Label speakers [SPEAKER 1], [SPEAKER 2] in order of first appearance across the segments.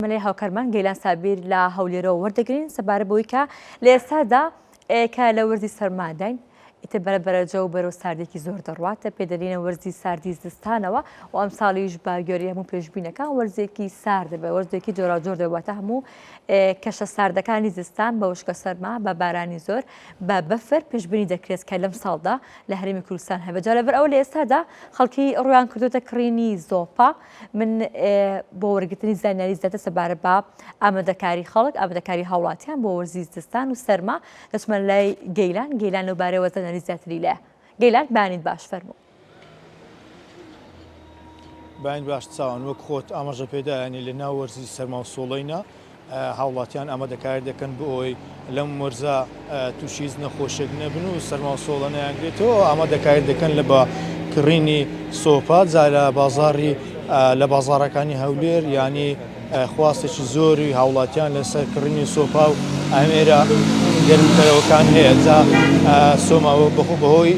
[SPEAKER 1] مەلای هاوکارمان گەیلان سابیر لە هەولێرەوە وەردەگرین سەبارەت بەوەی کە لە ئێستادا کە لە وەرزی سەرماداین ئیتر بەرە بەرە جەو بەرەو ساردێکی زۆر دەڕواتە پێدەلینە وەرزی ساردی زستانەوە و ئەم ساڵیش بە گوێرەی هەموو پێشبینەکان وەرزێکی سارد دەبێت وەرزێکی جۆراوجۆر دەبێتە هەموو کەشە ساردەکانی زستان بە وشکە سەرما بە بارانی زۆر بە بەفر پێشبینی دەکرێت کە لەم ساڵدا لە هەرێمی کوردستان هەبێت جا لەبەر ئەوە لە ئێستادا خەڵکی ڕویان کردوتە کڕینی زۆپا من بۆ وەرگرتنی زانیاری زیاتر سەبارەت بە ئامادەکاری خەڵک، ئامادەکاری هاوڵاتیان بۆ وەرزی زستان و سەرما، دەچمە لای گەیلان، گەیلان لەو بارەیەوە زانیاری زیاتری لایە. گەیلان بەیانیت باش فەرموو.
[SPEAKER 2] بەیانیت باش چاوان، وەک خۆت ئاماژە پێدا یانی لە ناو وەرزی سەرما و سۆڵەینە، هاوڵاتیان ئامادەکاری دەکەن بۆ ئەوەی لەم وەرزە تووشی هیچ نەخۆشێک نەبن و سەرما و سۆڵە نەیانگرێتەوە ئامادەکاری دەکەن لە بە کڕینی سۆپا جا لە بازاڕی لە بازاڕەکانی هەولێر ینی خواستێکی زۆری هاوڵاتیان لەسەر کڕینی سۆپا و ئامێرە گەرمکەرەوەکان هەیە جا سۆماوە بەخۆ بەهۆی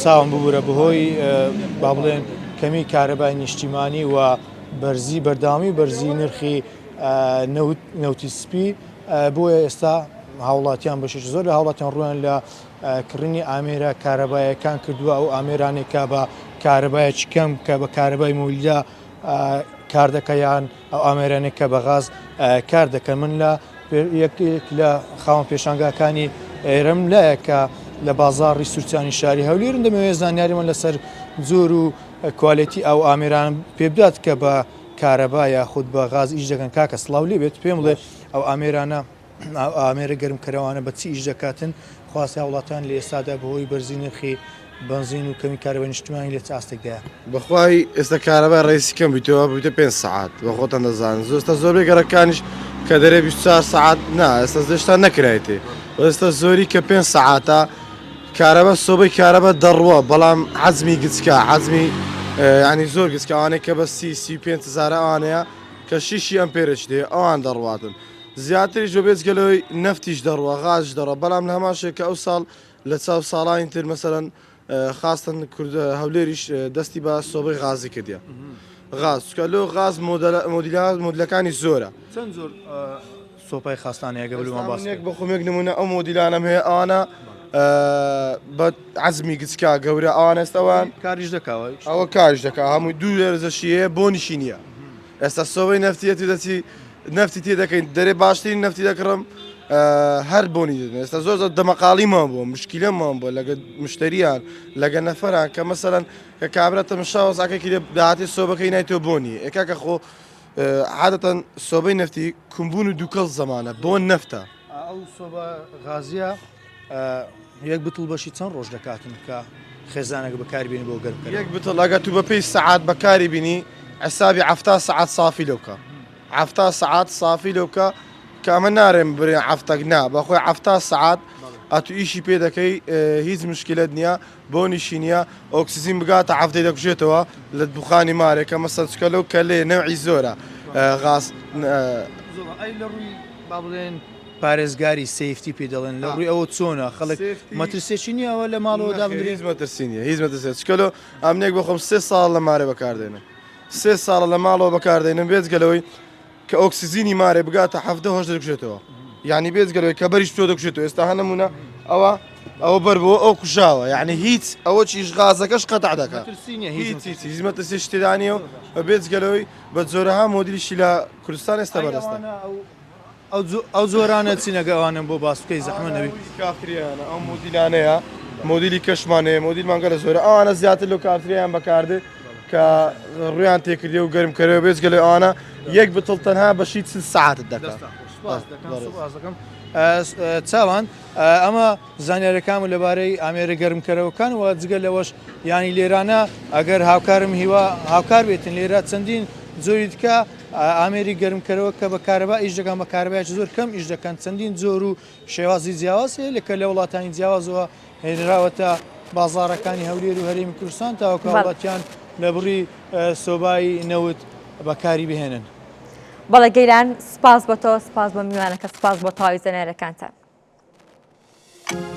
[SPEAKER 2] چاوم ببورە بەهۆی با بڵێن کەمی کارەبای نیشتیمانی و بەرزی بەردەوامی بەرزی نرخی نەوت نەوتی سپی بۆیە ئێستا هاوڵاتیان بەشێکی زۆر لە هاوڵاتیان ڕویان لە کڕینی ئامێرە کارەبایەکان کردووە ئەو ئامێرانێک کە بە کارەبایەکی کەم کە بە کارەبای مۆلیدا کار دەکە یان ئەو ئامێرانێک کە بە غاز کار دەکەن من لە یەکێک لە خاوەن پێشانگاکانی ئێرەم لایە کە لە بازاڕی سوورچانی شاری هەولێرن دەمەوێت زانیاریمان لەسەر جۆر و کوالێتی ئەو ئامێرانە پێبدات کە بە کارەبا یاخود بە غاز ئیش دەکەن کاکە سڵاو لێ بێت پێم بڵێ ئەو ئامێرانە ئەو ئامێرە گەرمکەرەوانە بە چی ئیش دەکاتن خواستی هاوڵاتیان لە ئێستادا بەهۆی بەرزی نرخی بەنزین و کەمی کارەبای نیشتمانی لە چ ئاستێکدایە؟
[SPEAKER 3] بەخوای ئێستا کارەبای ڕئیسی کەم بیتەوە بوویتە پێنج سەعات بە خۆتان دەزانن زۆر ئێستا زۆربەی گەڕەکانیش کە دەرێ 24 سەعات نا ئێستا زێشتا نەکرایتێ ئێستا زۆری کە پێنج سەعاتە کارەبا سۆبەی کارەبا دەڕوا بەڵام عەزمی گچکە عەزمی ینی زۆر گچکە ئەوانەی کە بە سی 35 هزارە ئەوانەیە کە شیشی ئەم پێرەچ دێ ئەوان دەڕواتن زیاتریش بە بێجگە لەوەی نەفتیش دەڕوا غازش دەڕوا بەڵام لە هەمان شێ کە ئەو ساڵ لە چاو ساڵانی تر مەسەلەن خاستن کورد هەولێریش دەستی بە سۆبەی غازی کردیە غاز چکە لۆ غاز مۆدلەکانی زۆرە
[SPEAKER 2] چەند زۆر سۆپای خاستان هەیە گە بلومان باس
[SPEAKER 3] یەک بە خۆم یەک نمونە ئەو مۆدیلانەم هەیە ئەوانە بە عەزمی گچکا گەورە ئەوان ئێستا ئەوان
[SPEAKER 2] کاریش دەکاوە
[SPEAKER 3] ئەوە کاریش دەکا هەمووی دوو لەرزەشی هەیە بۆنیشی نییە ئێستا سۆبەی نەفتیەتی دەچی نەفتی تێ دەکەین دەرێ باشترین نەفتی دەکڕم هەر بۆنی دەدەن ئێستا زۆر زۆر دەمەقاڵیمان بووە مشکیلەمان بووە لەگە مشتریان لەگە نەفەران کە مەسەلەن کە کابرا تەمەشا وەزعەکەی لێ داهاتی سۆبەکەی نای تۆ بۆنی ئێ کاکە خۆ عادەتەن سۆبەی نەفتی کونبوون و دووکەڵ زەمانە بۆ نەفتە.
[SPEAKER 2] ئەو سۆبە غازیە یەک بتڵ بەشی چەند ڕۆژ دەکاتن کە خێزانەکە بەکاری بێنی بۆ گەرم
[SPEAKER 3] کەرەوە؟ یەک بتڵ ئەگەر تو بەپێی سەعات بەکاری بینی حسابی عەفتا سەعات سافی لۆ بکە عەفتا سەعات سافی لۆ بکە کە ئەمە نارێم برێ عەفتەک نا بەخۆی عەفتا سەعات ئەتو ئیشی پێ دەکەی هیچ مشکلت نییە بۆنیشی نییە ئۆکسجین بگاتە عەفتەی دەکوژێتەوە لە دوخانی مارێکە مەسەن چکە لەو کەلێ نەوعی زۆرە غاز
[SPEAKER 2] ئەی لە ڕووی با بڵێن پارێزگاری safety پێ دەڵێن لە ڕووی ئەوە چۆنە خەڵک مەترسێکی نییە ئەوە لە ماڵەوە دابنرێت؟
[SPEAKER 3] هیچ مەترسی نییە هیچ مەترسی چکە لۆ ئەمنێک بەخۆم سێ ساڵ لە مارێ بەکاردێنم سێ ساڵە لە ماڵەوە بەکاردێنم بێجگە لەوەی کە ئۆکسجینی مارێ بگاتە 17 هۆش دەکوژێتەوە یعنی بێجگە لەوەی کە بەریش تۆ دەکوژێتەوە ئێستا هەنمونە ئەوە ئەوە بەر بۆ ئەو کوژاوە یعنی هیچ ئەوە چیش غازەکەش قەتع دەکات هیچ هیچ هیچ مەترسی شتێدانیە و بێجگە لەوەی بە جۆرەها مۆدیلیشی لە کوردستان ئێستا بەرەستە.
[SPEAKER 2] ئەو جۆرانە چین ئەگەر ئەوانەم بۆ باس بکەی زەحمەت نەبی؟
[SPEAKER 3] کافتریانە ئەو مۆدیلانەیە مۆدیلی کەشمان هەیە مۆدیلمان گەلە زۆرە ئەوانە زیاتر لەو کافتریان بەکاردێ کە ڕویان تێکردی و گەرم کەرەوە بێجگە لە ئەوانە یەک بتڵ تەنها بەشی چل سەعاتت دەکات.
[SPEAKER 2] سوپاس دەکەم چاوان ئەمە زانیاریەکان و لەبارەی ئامێرە گەرمکەرەوەکان و جگە لەوەش یانی لێرانە ئەگەر هاوکارم هیوا هاوکار بێتن لێرە چەندین جۆری دیکە ئامێری گەرمکەرەوە کە بە کارەبا ئیش دەکەن بە کارەبایەکی زۆر کەم ئیش دەکەن چەندین جۆر و شێوازی جیاواز هەیە لە کە لە وڵاتانی جیاوازەوە هێنراوەتە بازاڕەکانی هەولێر و هەرێمی کوردستان تاوەکو هاوڵاتیان لە بڕی سۆبای نەوت بەکاری بهێنن.
[SPEAKER 1] بەڵێ گەیلان سپاس بۆ تۆ سپاس بۆ میوانەکە سپاس بۆ تەواوی زانیاریەکانتان.